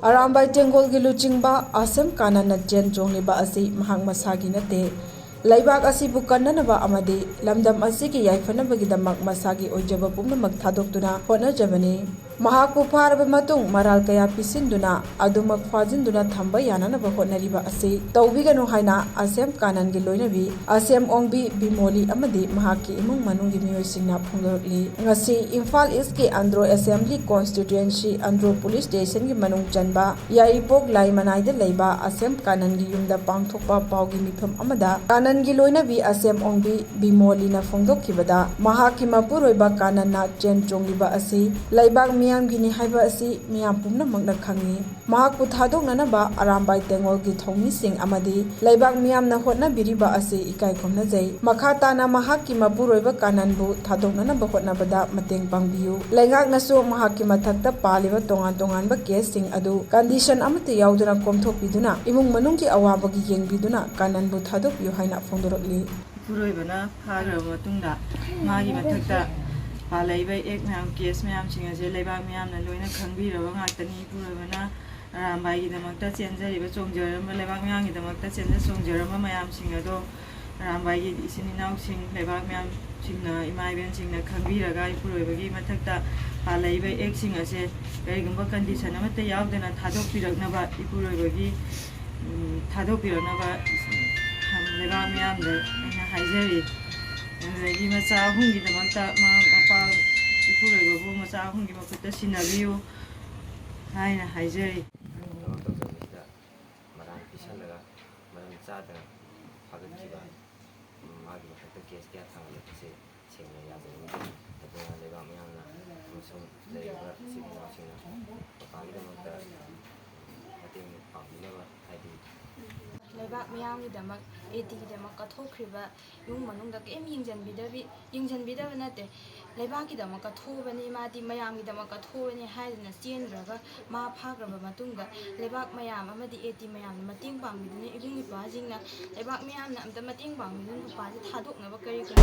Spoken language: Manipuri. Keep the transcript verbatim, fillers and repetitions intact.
ꯑꯔꯥꯝꯕꯥꯏ ꯇꯦꯡꯒꯣꯜꯒꯤ ꯂꯨꯆꯤꯡꯕ ꯑꯁꯦꯝ ꯀꯥꯅꯟꯅ ꯆꯦꯟ ꯆꯣꯡꯂꯤꯕ ꯑꯁꯤ ꯃꯍꯥꯛ ꯃꯁꯥꯒꯤ ꯅꯠꯇꯦ꯫ ꯂꯩꯕꯥꯛ ꯑꯁꯤꯕꯨ ꯀꯟꯅꯅꯕ ꯑꯃꯗꯤ ꯂꯝꯗꯝ ꯑꯁꯤꯒꯤ ꯌꯥꯏꯐꯅꯕꯒꯤꯗꯃꯛ ꯃꯁꯥꯒꯤ ꯑꯣꯏꯖꯕ ꯄꯨꯝꯅꯃꯛ ꯊꯥꯗꯣꯛꯇꯨꯅ ꯍꯣꯠꯅꯖꯕꯅꯤ꯫ ꯃꯍꯥꯛꯄꯨ ꯐꯥꯔꯕ ꯃꯇꯨꯡ ꯃꯔꯥꯜ ꯀꯌꯥ ꯄꯤꯁꯤꯟꯗꯨꯅ ꯑꯗꯨꯃꯛ ꯐꯥꯖꯤꯟꯗꯨꯅ ꯊꯝꯕ ꯌꯥꯅꯅꯕ ꯍꯣꯠꯅꯔꯤꯕ ꯑꯁꯤ ꯇꯧꯕꯤꯒꯅꯨ ꯍꯥꯏꯅ ꯑꯁꯦꯝ ꯀꯥꯅꯟꯒꯤ ꯂꯣꯏꯅꯕꯤ ꯑꯁꯦꯝ ꯑꯣꯡꯕꯤ ꯕꯤꯃꯣꯂꯤ ꯑꯃꯗꯤ ꯃꯍꯥꯛꯀꯤ ꯏꯃꯨꯡ ꯃꯅꯨꯡꯒꯤ ꯃꯤꯑꯣꯏꯁꯤꯡꯅ ꯐꯣꯡꯗꯣꯔꯛꯂꯤ꯫ ꯉꯁꯤ ꯏꯝꯐꯥꯜ ꯏꯁꯀꯤ ꯑꯟꯗ꯭ꯔꯣ ꯑꯦꯁꯦꯝꯕ꯭ꯂꯤ ꯀꯣꯟꯁꯇꯤꯇ꯭ꯋꯦꯟꯁꯤ ꯑꯟꯗ꯭ꯔꯣ ꯄꯨꯂꯤꯁ ꯁ꯭ꯇꯦꯁꯟꯒꯤ ꯃꯅꯨꯡ ꯆꯟꯕ ꯌꯥꯏꯔꯤꯄꯣꯛ ꯂꯥꯏꯃꯅꯥꯏꯗ ꯂꯩꯕ ꯑꯁꯦꯝ ꯀꯥꯅꯟꯒꯤ ꯌꯨꯝꯗ ꯄꯥꯡꯊꯣꯛꯄ ꯄꯥꯎꯒꯤ ꯃꯤꯐꯝ ꯑꯃꯗ ꯀꯥꯅꯟꯒꯤ ꯂꯣꯏꯅꯕꯤ ꯑꯁꯦꯝ ꯑꯣꯡꯕꯤ ꯕꯤꯃꯣꯂꯤꯅ ꯐꯣꯡꯗꯣꯛꯈꯤꯕꯗ, ꯃꯍꯥꯛꯀꯤ ꯃꯄꯨꯔꯣꯏꯕ ꯀꯥꯅꯟꯅ ꯆꯦꯟ ꯆꯣꯡꯂꯤꯕ ꯑꯁꯤ ꯂꯩꯕꯥꯛ ꯃꯤꯌꯥꯝꯒꯤꯅꯤ ꯍꯥꯏꯕ ꯑꯁꯤ ꯃꯤꯌꯥꯝ ꯄꯨꯝꯅꯃꯛꯅ ꯈꯪꯏ꯫ ꯃꯍꯥꯛꯄꯨ ꯊꯥꯗꯣꯛꯅꯅꯕ ꯑꯔꯥꯝꯕꯥꯏ ꯇꯦꯡꯒꯣꯜꯒꯤ ꯊꯧꯃꯤꯁꯤꯡ ꯑꯃꯗꯤ ꯂꯩꯕꯥꯛ ꯃꯤꯌꯥꯝꯅ ꯍꯣꯠꯅꯕꯤꯔꯤꯕ ꯑꯁꯤ ꯏꯀꯥꯏ ꯈꯨꯝꯅꯖꯩ꯫ ꯃꯈꯥ ꯇꯥꯅ ꯃꯍꯥꯛꯀꯤ ꯃꯄꯨꯔꯣꯏꯕ ꯀꯥꯅꯟꯕꯨ ꯊꯥꯗꯣꯛꯅꯅꯕ ꯍꯣꯠꯅꯕꯗ ꯃꯇꯦꯡ ꯄꯥꯡꯕꯤꯌꯨ꯫ ꯂꯩꯉꯥꯛꯅꯁꯨ ꯃꯍꯥꯛꯀꯤ ꯃꯊꯛꯇ ꯄꯥꯜꯂꯤꯕ ꯇꯣꯉꯥꯟ ꯇꯣꯉꯥꯟꯕ ꯀꯦꯁꯁꯤꯡ ꯑꯗꯨ ꯀꯟꯗꯤꯁꯟ ꯑꯃꯠꯇ ꯌꯥꯎꯗꯅ ꯀꯣꯝꯊꯣꯛꯄꯤꯗꯨꯅ ꯏꯃꯨꯡ ꯃꯅꯨꯡꯒꯤ ꯑꯋꯥꯕꯒꯤ ꯌꯦꯡꯕꯤꯗꯨꯅ ꯀꯥꯅꯟꯕꯨ ꯊꯥꯗꯣꯛꯄꯤꯌꯨ ꯍꯥꯏꯅ ꯐꯣꯡꯗꯣꯔꯛꯂꯤ꯫ ꯏꯄꯨꯔꯣꯏꯕꯅ ꯐꯥꯈ꯭ꯔꯕ ꯃꯇꯨꯡꯗ ꯃꯥꯒꯤ ꯃꯊꯛꯇ ꯄꯥꯜꯂꯛꯏꯕ ꯑꯦꯛ ꯃꯌꯥꯝ, ꯀꯦꯁ ꯃꯌꯥꯝꯁꯤꯡ ꯑꯁꯦ ꯂꯩꯕꯥꯛ ꯃꯤꯌꯥꯝꯅ ꯂꯣꯏꯅ ꯈꯪꯕꯤꯔꯕ ꯉꯥꯛꯇꯅꯤ꯫ ꯏꯄꯨꯔꯣꯏꯕꯅ ꯑꯔꯥꯝꯕꯥꯏꯒꯤꯗꯃꯛꯇ ꯆꯦꯟꯖꯔꯤꯕ, ꯆꯣꯡꯖꯔꯝꯕ, ꯂꯩꯕꯥꯛ ꯃꯤꯌꯥꯝꯒꯤꯗꯃꯛꯇ ꯆꯦꯟꯖ ꯆꯣꯡꯖꯔꯝꯕ ꯃꯌꯥꯝꯁꯤꯡ ꯑꯗꯣ ꯑꯔꯥꯝꯕꯥꯏꯒꯤ ꯏꯆꯤꯟ ꯏꯅꯥꯎꯁꯤꯡ, ꯂꯩꯕꯥꯛ ꯃꯤꯌꯥꯝꯁꯤꯡꯅ, ꯏꯃꯥ ꯏꯕꯦꯟꯁꯤꯡꯅ ꯈꯪꯕꯤꯔꯒ ꯏꯄꯨꯔꯣꯏꯕꯒꯤ ꯃꯊꯛꯇ ꯄꯥꯜꯂꯛꯏꯕ ꯑꯦꯛꯁꯤꯡ ꯑꯁꯦ ꯀꯔꯤꯒꯨꯝꯕ ꯀꯟꯗꯤꯁꯟ ꯑꯃꯠꯇ ꯌꯥꯎꯗꯅ ꯊꯥꯗꯣꯛꯄꯤꯔꯛꯅꯕ ꯏꯄꯨꯔꯣꯏꯕꯒꯤ, ꯎꯝ, ꯊꯥꯗꯣꯛꯄꯤꯔꯛꯅꯕ ꯂꯩꯕꯥꯛ ꯃꯤꯌꯥꯝꯗ ꯑꯩꯅ ꯍꯥꯏꯖꯔꯤ꯫ ꯑꯗꯨꯗꯒꯤ ꯃꯆꯥ ꯑꯍꯨꯝꯒꯤꯗꯃꯛꯇ ꯃꯃꯥ ꯃꯄꯥ ꯏꯄꯨꯔꯣꯏꯕꯕꯨ ꯃꯆꯥ ꯑꯍꯨꯝꯒꯤ ꯃꯈꯨꯠꯇ ꯁꯤꯟꯅꯕꯤꯌꯨ ꯍꯥꯏꯅ ꯍꯥꯏꯖꯔꯤ꯫ ꯊꯕꯛ ꯇꯧꯖꯕꯁꯤꯗ ꯃꯔꯥꯜ ꯄꯤꯁꯜꯂꯒ ꯃꯔꯝ ꯆꯥꯗꯅ ꯐꯥꯒꯠꯈꯤꯕ, ꯃꯥꯒꯤ ꯃꯊꯛꯇ ꯀꯦꯁ ꯀꯌꯥ ꯊꯥꯡꯒꯠꯂꯛꯄꯁꯦ ꯁꯦꯡꯅ ꯌꯥꯖꯅꯤꯡꯗꯦ꯫ ꯑꯗꯨꯅ ꯂꯩꯕꯥꯛ ꯃꯤꯌꯥꯝꯅ ꯑꯃꯁꯨꯡ ꯂꯩꯔꯤꯕ ꯏꯆꯤꯜ ꯏꯅꯥꯎꯁꯤꯡꯅ ꯃꯄꯥꯒꯤꯗꯃꯛꯇ ꯃꯇꯦꯡ ꯄꯥꯡꯕꯤꯅꯕ, ꯍꯥꯏꯗꯤ ꯂꯩꯕꯥꯛ ꯃꯤꯌꯥꯝꯒꯤꯗꯃꯛ, ꯑꯦ ꯇꯤꯒꯤꯗꯃꯛ ꯀꯠꯊꯣꯛꯈ꯭ꯔꯤꯕ ꯏꯃꯨꯡ ꯃꯅꯨꯡꯗ ꯀꯔꯤꯝ ꯌꯦꯡꯁꯤꯟꯕꯤꯗꯕꯤ, ꯌꯦꯡꯁꯤꯟꯕꯤꯗꯕ ꯅꯠꯇꯦ, ꯂꯩꯕꯥꯛꯀꯤꯗꯃꯛ ꯀꯠꯊꯣꯛꯑꯕꯅꯤ, ꯃꯥꯗꯤ ꯃꯌꯥꯝꯒꯤꯗꯃꯛ ꯀꯠꯊꯣꯛꯑꯕꯅꯤ ꯍꯥꯏꯗꯨꯅ ꯆꯦꯟꯈ꯭ꯔꯒ ꯃꯥ ꯐꯥꯈ꯭ꯔꯕ ꯃꯇꯨꯡꯗ ꯂꯩꯕꯥꯛ ꯃꯌꯥꯝ ꯑꯃꯗꯤ ꯑꯦ ꯇꯤ ꯃꯌꯥꯝꯅ ꯃꯇꯦꯡ ꯄꯥꯡꯕꯤꯗꯨꯅ ꯏꯕꯨꯡ ꯏꯄ꯭ꯋꯥꯁꯤꯡꯅ ꯂꯩꯕꯥꯛ ꯃꯤꯌꯥꯝꯅ ꯑꯝꯇ ꯃꯇꯦꯡ ꯄꯥꯡꯕꯤꯗꯨꯅ ꯅꯨꯄꯥꯁꯦ ꯊꯥꯗꯣꯛꯅꯕ ꯀꯔꯤꯒꯨꯝꯕ